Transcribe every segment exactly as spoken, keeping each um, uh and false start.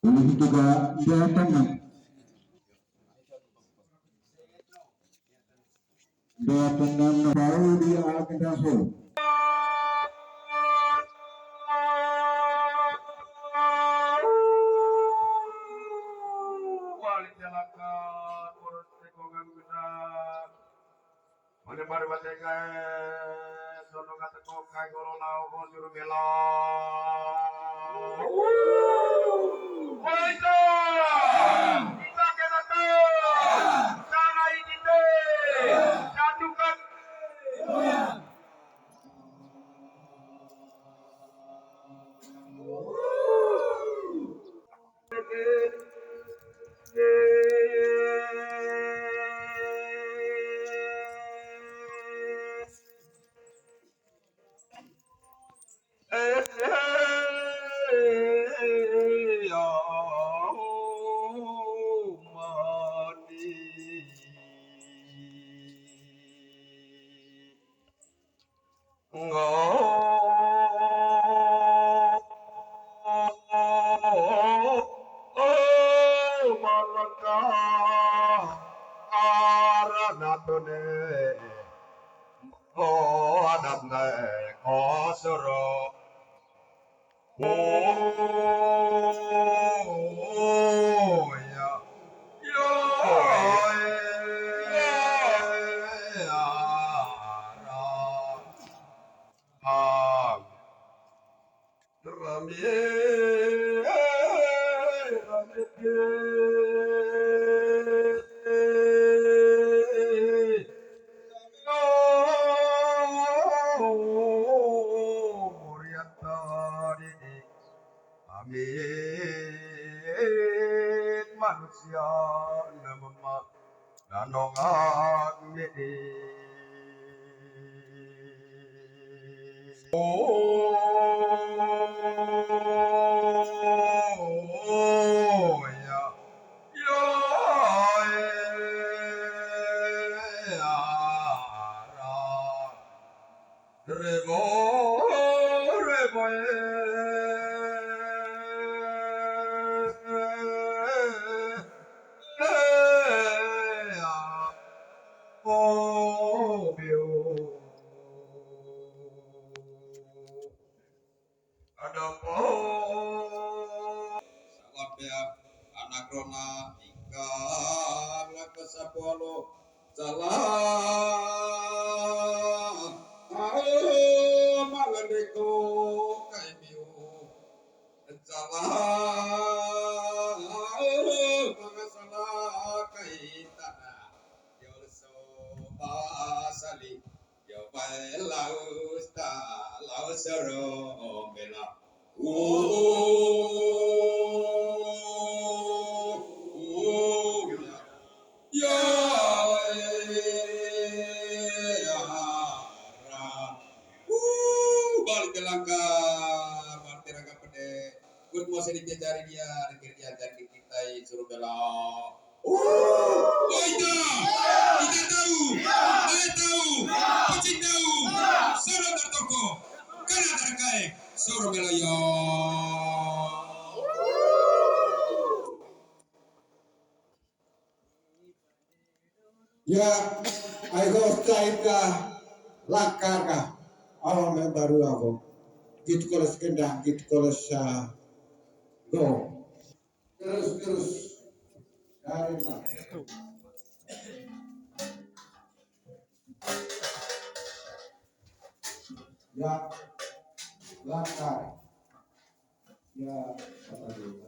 Oleh itu ga, dia tenang. Dia tenang, tahu dia akan rasul. Mane mari watekae sono kateko kai golo lao ko suru bela. Waita! Kita kena te! Sana ini te! Satukan! Amit manusia nama nanongan midi. Oh, ya. Ya, ya, ra. Rebo, rebo, eh. Salam ya, anak rona, tingkah laku sapolo. Salam, ayo, malandeko, kai miu. Salam, ayo, mangasala, kai tanah. Yo, so, pasali. Yo, bae, laus, ta, laus, ro, bela. Uh, uh, ya. Ya, ya, ra. Uh, balik ke langkah, balik ke langkah pede. Good mo sedikit jari dia, dikir dia, jari kita, suruh bela. Oh, ita, ita tahu, ita tahu, kucing tahu, sono bertoko, karena terkait, sono melayang. Ya, ayo, style kah, lakar kah, awal membaru aku, gitu kalau sekendang, gitu kalau sa, go. Terus, terus. Dari mana? Ya, langkah. Ya, apa dulu?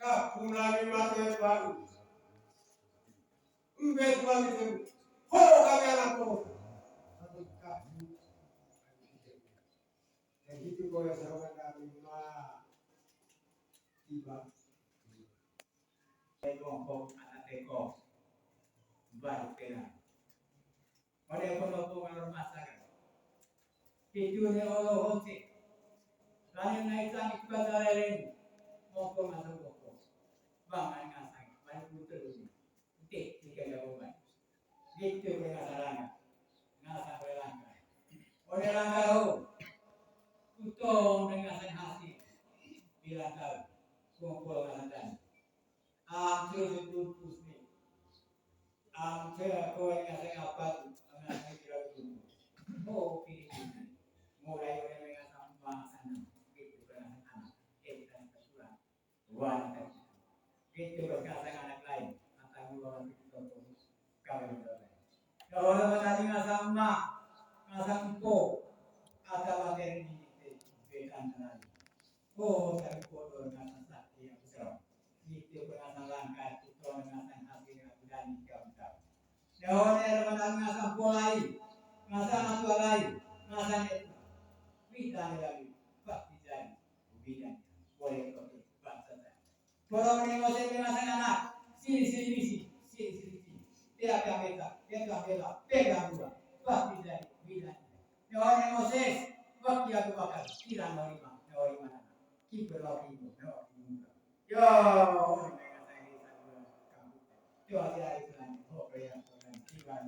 Kah, pulang lima tahun baru. Embe tuan itu. Ho, kami anak ko. Satu kah. Dan itu kau yang sama kami, Ma. Tiba. Teko, kok, anak teko. Baru kena. Pada kono ko ngalor masak. Itu ne olo hote. Lain naik sangit baca leren. Moko masak moko. Bang, naik ngasang. Balik muter dulu. Oke. Kumpul ngasan dan. Am, terus itu pusni. Am, te kowe ngaseng apa tu? Ngaseng kira tu. Oh, pilih ini. Mulai oleh mengasang bangsa enam. Gitu, mengasang anak. Eh, dan kesuran. Wan, gitu, berkasang anak lain. Atau orang itu. Kalau orang tadi ngasang emak, ngasang empo. Atau materi ini, itu, itu, itu, itu. Oh, tapi bodo ngasang sakti aku serem. Itu pengasang langkah, itu pengasang hati aku dan ikam tahu. Daun air mata ngasang polai, ngasang atualai, ngasang itu. Wita lagi, pasti jadi. Wita, boleh kau bangsa saya. Borong ni ngose ngasang anak, sili sili misi, sili sili misi. Pea pea peta, peta peta, peta dua. Pasti jadi, wita. Daun ni Moses, waktu aku bakal, kira mau lima, mau lima. Kiper lagi, mau lima. Yo, ini mereka saya di sana, kamu. Yo, hati-hati, Tuhan. Oh, ya, Tuhan. Kiper.